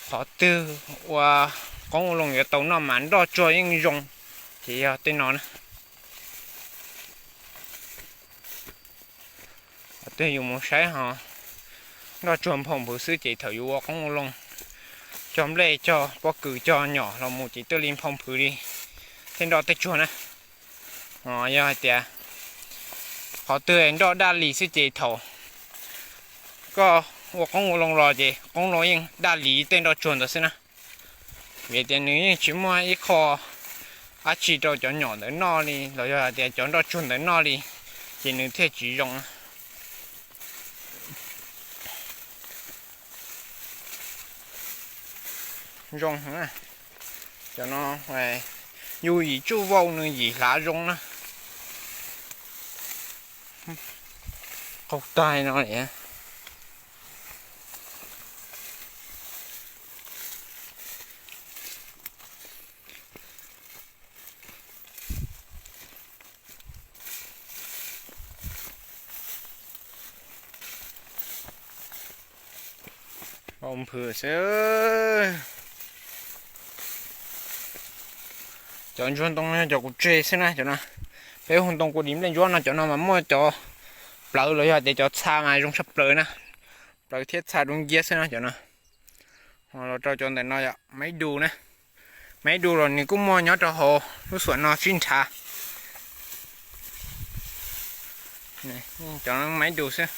Qhov twg ua qoob ua loo yuav tau noj mas nroj tsuag yeej zoo, ces yog tej no na. Qhov twg yus mus saib ho nroj tsuag nphau nphwv xwb ces thaum yus ua qoob ua loo, cog nplej cog pob kws cog nyom los mus ces twb li nphau nphwv li tej nroj tej tsuag na. Yog hais tias qhov twg nroj daj li xwb ces thaum koj ua qoob ua loo los ces qoob loo yeej daj li tej nroj tsuag ntawd xwb na. Vim tias nws yeej tsis muaj ib qho dab tsi rau cov nyom ntawd noj li los yog hais tias cov nroj tsuag ntawd noj li, ces nws thiaj tsis zoo. Zoo, cov no yus yim tsuj vau nws yim hlav zoo na. Qaug taig no li. Nphwv xwb. Cov ntsuag ntoo no cov kuv tseg xwb na cov no. Peb hu ntoo kua dis nplej ntsuab no cov no mas muaj cov plawv los yog tias cov txha mas zoo tshaj plaws na. Plawv thiab txha dub nciab xwb na cov no. Ho los rau cov ntawm no yom, maib du na. Maib du los nws kuj muaj nyob rau hauv lub xuam no sib nrhav. Cov maib du xwb.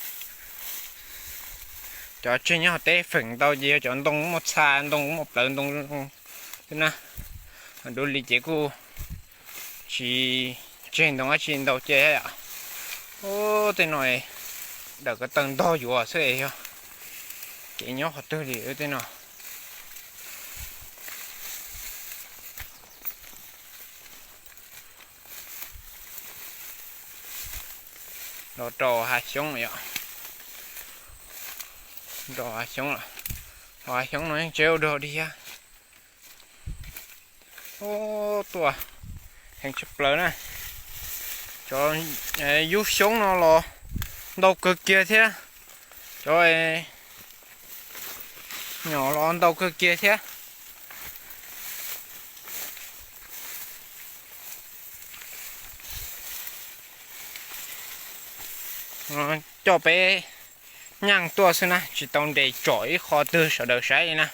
Cov tseg nyob hauv teb feem ntau ces yog cov ntoo muaj txha, ntoo muaj plawv ntoo xwb na. Dua li ces kuj tsis tseg ntoo dab tsi ntau ces yom. Tej no dawm ko taw ntog yuav xwb yog. Kev nyob qhov twg li tej no. Los rau hav xyoob yom. Rau hav xyoob, hav xyoob no yeej tsev ua dog dig thiab. Tuaj heev tshaj plaws na. Cov yub xyoob no los ntau kawg kiag thiab. Cov nyom los ntau kawg kiag thiab. Coj peb nyeej tuaj xwb na, tsis tau nres tsom ib qho twg sawv daws saib li na.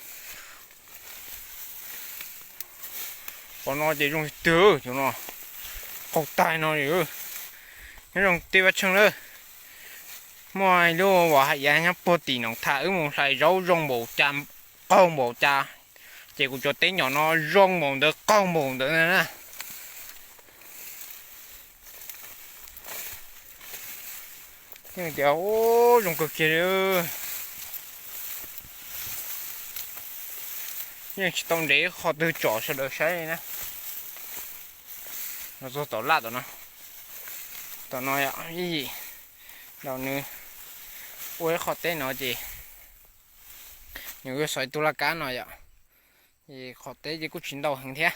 Qhov no ces zoo twg no, qaug taig no li. Nyob zoo tij Vaj Tsheej lawm, muaj ib lub uas hais tias nyob puag tim Noom Thaj wb mus hlais zaub zoo npaum cas, qaug npaum cas, ces kuv cov teb nyom no zoo npaum ntawd qaug npaum ntawd na. Yeej tias zoo kawg kiag li. Yeej tsis tau nres qhov twg tsom sawv daws saib li na. Los txog tom laj tom no, tom no yom, ib yim nraum nws ua ib qho teb no ces nws ua xov ib tug laj kab no yom. Ces qhov teb ces kuj tsis ntau heev thiab.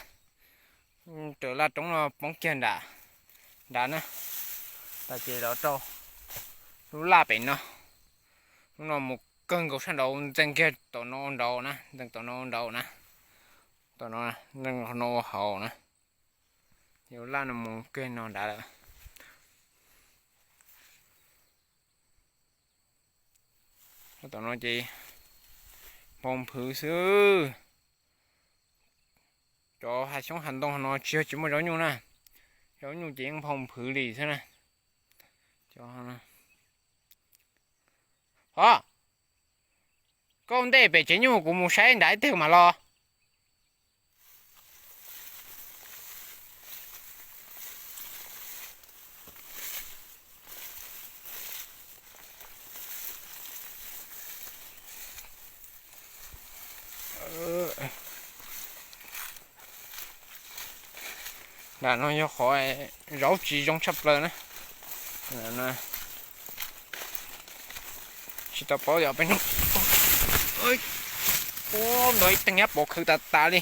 Raws laj roob no poob kiag nram nrad na. Tas ces los rau lub laj pem no. Lub no mus kawg nkaus sab nraud, ntxees kiag tom no nraud na, ntxees tom no nraud na. Tom no, ntxees no ua hauv na. Lub laj no mus kiag no nrad lawm. Tom no ces nphau nphwv xwb. Cov hav xyoob hav ntoo no tsis yog tsis muaj zaub nyuj na. Zaub nyuj ces yeej nphau nphwv li xwb na. Hov, koj ua ntej pem tsev nyuj, kuv mus saib nram ib teg mas los. Nram no yog qhov zaub tsis zoo tshaj plaws na. Tsis tau paub yog peb no. Ntog ib teeg nyab pov khawv tas tas li.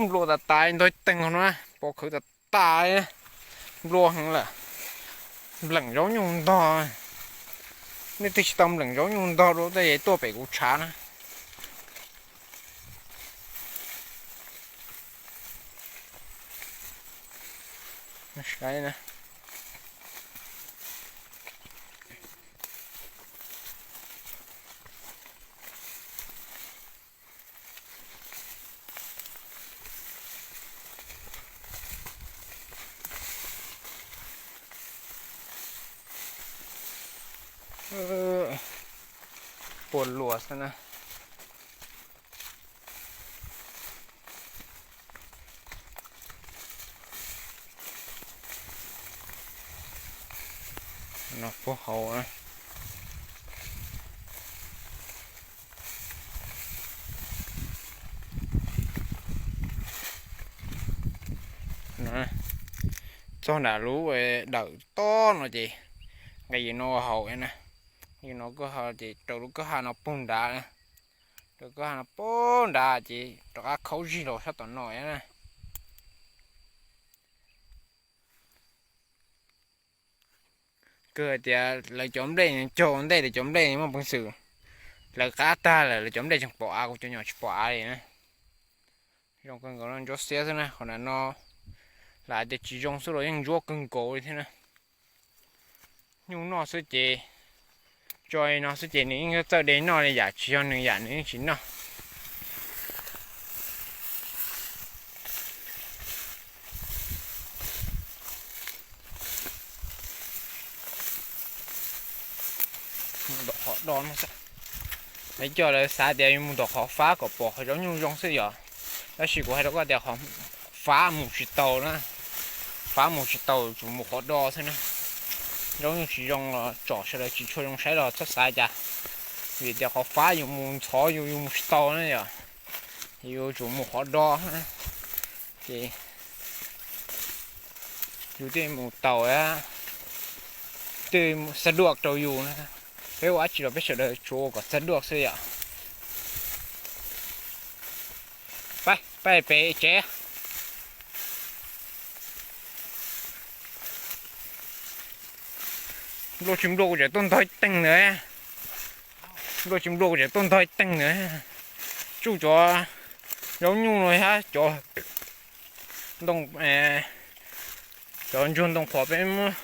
Nplua tas tas ntog ib teeg no na, pov khawv tas tas li. Nplua heev lawm. Npleem zaub nyuj ntog. Nej twg tsis tau npleem zaub nyuj ntog dua tej tuaj pem kuv tshav na. Saib na. Puas luas xwb na. No puag hauv. Txog nram lub dawm tob no ces nqa yus no ua hauv na. Yus no kuj ho ces rau lub kwj ha no puag nrad, rau kwj ha no puag nrad ces rov qab khaub zig los sab tom no na. Kawg tias lawv cov nplej cog ua ntej, lawv cov nplej muaj peev xwm hlawv qab tag lawm, lawv cov nplej tseem pom av, kuv cov nyom tsis pom av li na. Zoo kawg nkaus no, ntsuab xiab xwb na, qhov nram no lam tias tsis zoo xwb los yeej ntsuab kawg nkaus li thiab na. Nyuj noj xwb ces, tso li no xwb ces nws yeej txawj de noj li, yam tsis yog nws yam nws yeej tsis noj. Tom qhov do no, lawv coj lawv xav tias yus mus tom qhov fab kom pom qhov zaub nyuj zoo xwb yom. Tab sis kuv hais rau koj tias qhov fab mus tsis tau na, fab mus tsis tau, tsum mus qhov do xwb na. Zaub nyuj tsis zoo los tsom sawv daws tsis tshua zoo saib los txhob xav cas, vim tias qhov fab yus mus ntxhov yus, yus mus tsis tau na yom. Yus tsum mus qhov do na, ces yus thiaj mus tau, thiaj xab duaj rau yus na. Peb ua dab tsi los peb sawv daws tsuas ua kom xab duaj xwb yom. Pab, pab pem tsev. Nplua tsis nplua kuv tseem tuaj ntog ib teeg ntawd. Nplua tsis nplua kuv tseem tuaj ntog ib teeg ntawd. Tsuj cov zaub nyuj no thiab cov ntoo, cov ntsuag ntoo qhuav peb muab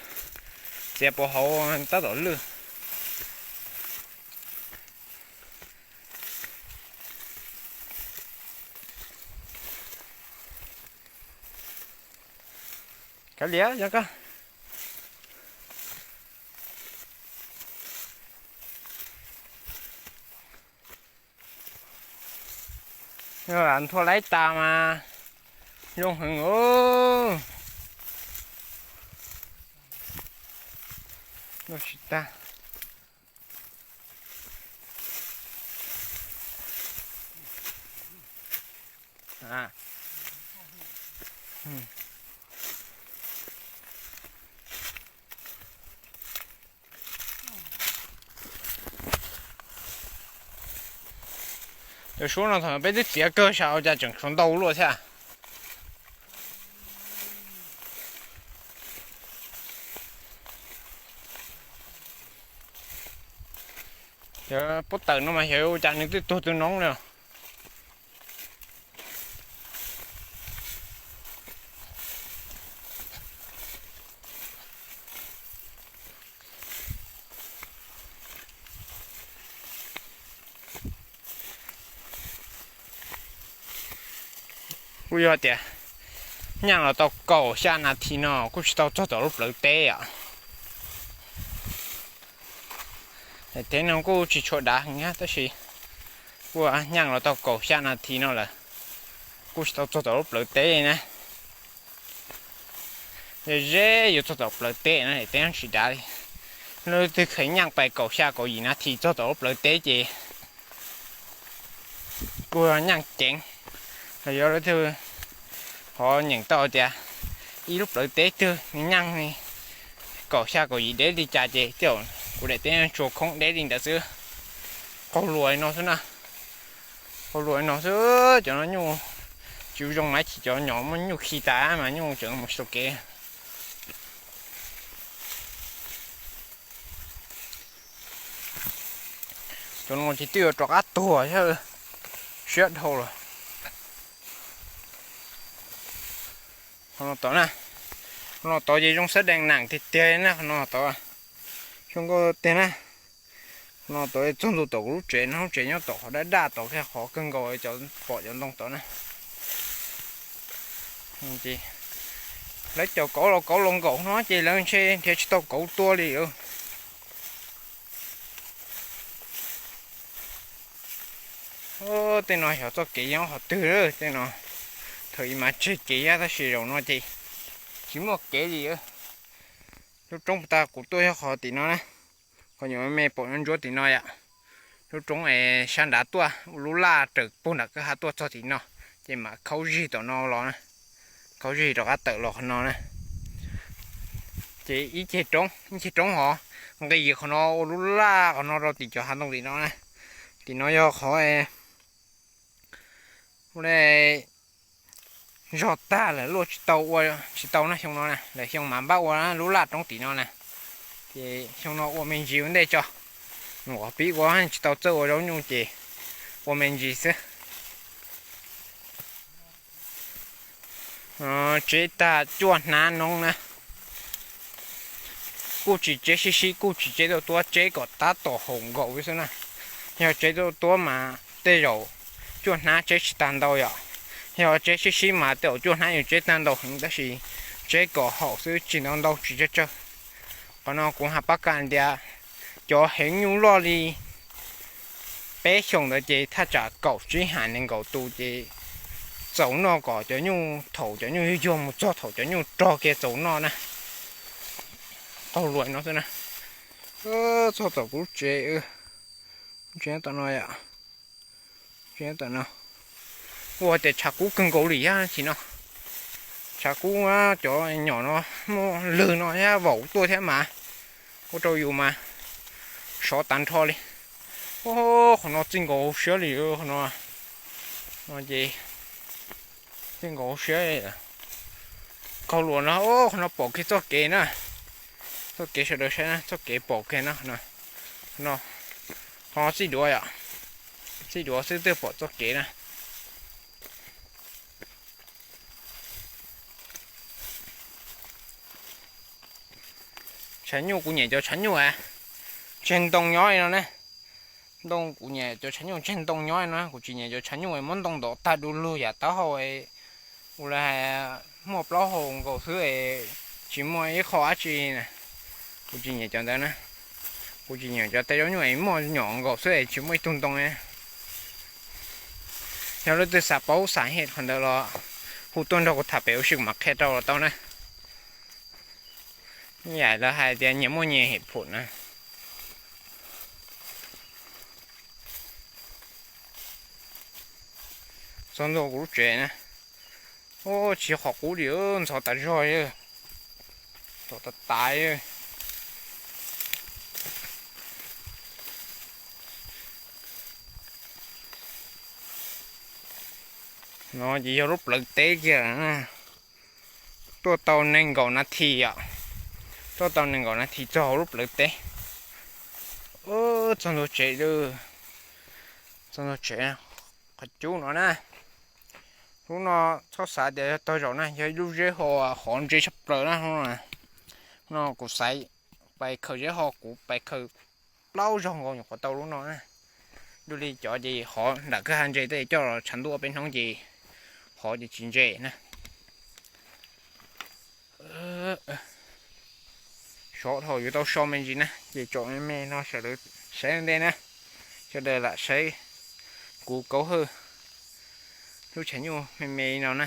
txiav pov hauv tab tom lwj. Kav liam yog koj. Nthua laib tas mas zoo heev os. Tsis tag. Cov suab no thaum peb twb txiav kawg sas ua cas tseem tshuav ntau luaj thiab. Cov pob tawm no mas xyov ua cas nws twb tuag twb noob li. Kuj yog tias nyaaj los tau kaum xya nas this no kuj tsis tau txog tom lub plawv teb os. Daim teb no kuj tsis tshua dav heev thiab tab sis kuj nyaaj los tau kaum xya nas this no lawm, kuj tsis tau txog tom lub plawv teb na. Ze ze yuav txog tom plawv teb na, daim teb no tsis dav li. Leej twg kheev nyaaj pais kaum xya kaum yim nas this txog tom lub plawv teb ces kuj nyaaj ceev. Los yog leej twg ho nyeem tau tias ib lub plawv teb twg nws nyaaj li kaum xya kaum yim deb li cas ces tej zaum kuv daim teb tsuas khoob deb li ntawd xwb. Qaug lua li no xwb na. Qaug lua li no xwb, cov no nyuj tsis ua zoo mas ib chim cov nyom muab nyuj khi tas mas nyuj tseem mus tsis tau kev. Cov no ces twb yuav rov qab tuag thiab, siab dhau lawm. Qhov no tod na, No tod ces zoo sab dees nam tiag tiag na, no tod xyoo nkauj tiag na. No tod txog ntua tom kuv lub tsev no, lub tsev nyob tom qhov daj daj tod kiag, qhov kawg nkaus cov pom cov ntoo tod na. Lawv cov kauv los kauv los nkaum no ces lawv ntshe nrhiav tsis tau kauv tua li. Tej no xyov txoj kev nyob qhov twg tej no. Thaum ub mas tseg kev tab sis zaum no ces tsis muaj kev li. Lub roob puag ta kuv tuaj yog qhov tim no na, qhov nyuam me pom ntsuab tim no yom. Lub roob es sab nrad tuaj ua lub laj raws puag nram kwj ha tuaj txog tim no, ces mam khaub zig tom no los na, khaub zig rov qab tawm los qhov no na. Ces ib ceg roob, ib ceg roob hov nqis qhov no ua lub laj qhov no rau tim cov hav ntoo tim no na. Tim no yog qhov ua zog tag lawm, luaj tsis tau ua, tsis tau na xyoo no na, lawm xyoo mas npaj ua lub laj roob tim no na. Ces xyoo no ua me ntsis ua ntej tso, mus qhov pib ua tsis tau txawj ua zaub nyuj ces ua me ntsis xwb. Tseb tag cuaj hnab noob na. Kuj tsis tseb sib sib, kuj tsis tseb tuaj tuab, tseb kom tab tom haum nkaus xwb na. Yog tseb tuaj tuab mas tej zaum cuaj hnab tseb tsis tag ntau yom. Yog tseb sib sib mas tej zaum cuaj hnab yuav tseb tag ntau heev, tab sis tseb kom haum xwb, tsis ntau ntau, tsis tsawg tsawg. Qhov no kuv has pab kam tias cov heev nyuj loj li peb xyoos ntawd ces thaj tsam kaum tsib ham nees nkaum tus ces txaus noj kom cov nyuj, thaum cov nyuj yuag yuag mus txog thaum cov nyuj rog kiag txaus noj na. Qaug lua no xwb na. Txog tom kuv lub tsev, lub tsev tom no yom. Tsev tom no ua tias tshav kub kawg nkaus li yam tim no. Tshav kub, cov nyom no muaj lwg no thiab vaum tuaj thiab mas ua rau yus mas sov tag nrho li. Qhov no txij nkaus hauv siab li, qhov no, no ces txij nkaus hauv siab. Qaug lua no, qhov no pom kiag txoj kev na. Txoj kev sawv daws saib na, txoj kev pom kiag na. No, qhov txij duav yom, txij duav xwb twb pom txoj kev na. Tshav nyuj, kuv nyiam cov tshav nyuj tseg ntoo nyob li no ne. Ntoo, kuv nyiam cov tshav nyuj tseg ntoo nyob li no, kuv tsis nyiam cov tshav nyuj muab ntoo ntov tag du lug yam taub hau, ua li hais muaj plaub hau nkaus xwb, tsis muaj ib qho dab tsi na. Kuv tsis nyiam cov ntawd na. Kuv tsis nyiam cov tej zaub nyuj es muaj nyom nkaus xwb es tsis muaj ib tug ntoo. Yog leej twg xav paub xav hem qhov ntawd los hu tuaj nrog kuv tham pem ua si kuv mam qhia rau los tau na. Yam lawv hais tias nyias muaj nyias hem phum na. Txog ntua kuv lub tsev na. Tsis qhov qub li, ntxhov tas zog, tom tas tas. No ces yog lub plawv teb kiag. Tuaj tau nees nkaum nas this yom. Tuaj tau nees nkaum nas this txog hauv lub plawv teb. Txog ntua tsev, txog ntua tsev, qhov cub no na. Lub no txhob xav tias yog tag zaum na, yog ib lub zeb ho hov ntse tshaj plaws na. No kuv xaiv pais khaws zeb ho, kuv pais khaws plaub zaug nkaus nyuam qhuav tau lub no na. Dua li cov ces hov nram kwj ha ntse tej, coj los tshav ntuj peb hnub ces hov ces tsis ntse na. Sov dhau yuav tau so me ntsis na, ces tsom me me no sawv daws saib ua ntej na. Sawv daws lam saib kuv kauv hawj lub tshav nyuj me me no na.